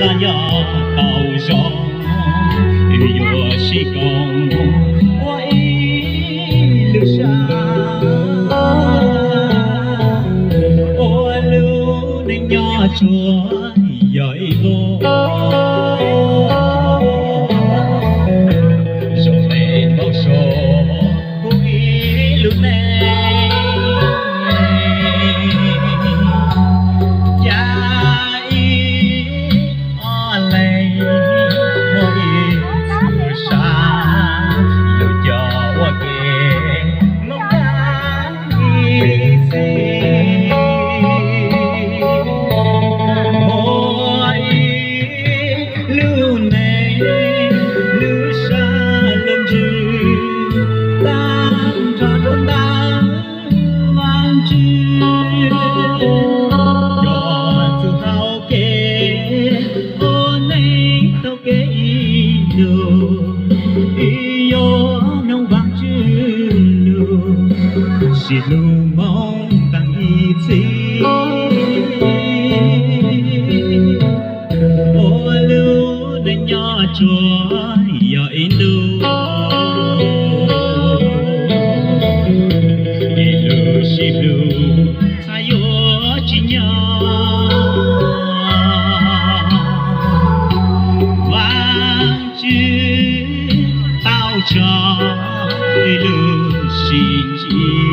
los yog tau zoo, yuav sib koom ua ib lub sab, ua lub neej nyob tsuas yog ib lub zoo li npau suav kuj ib lub neej. Cas ib ob leeg muaj ib txhia sab, lub coj ua ke mus tag ib txhis. Muaj ib lub neej, lub sab lub ntsws tag nrho rau ntawm Vaajtswv. Cov txwj tau kev ua neej tau kev ib ntus, ib yuav mloog Vaajtswv lus, sib hlub moo taag ib txhis. Ua lub neej nyob tsuas yog ib ntus, ib lub sib hlub txhaj yuav tsis nyob. Vaajtswv tau tso ib lub sij hawm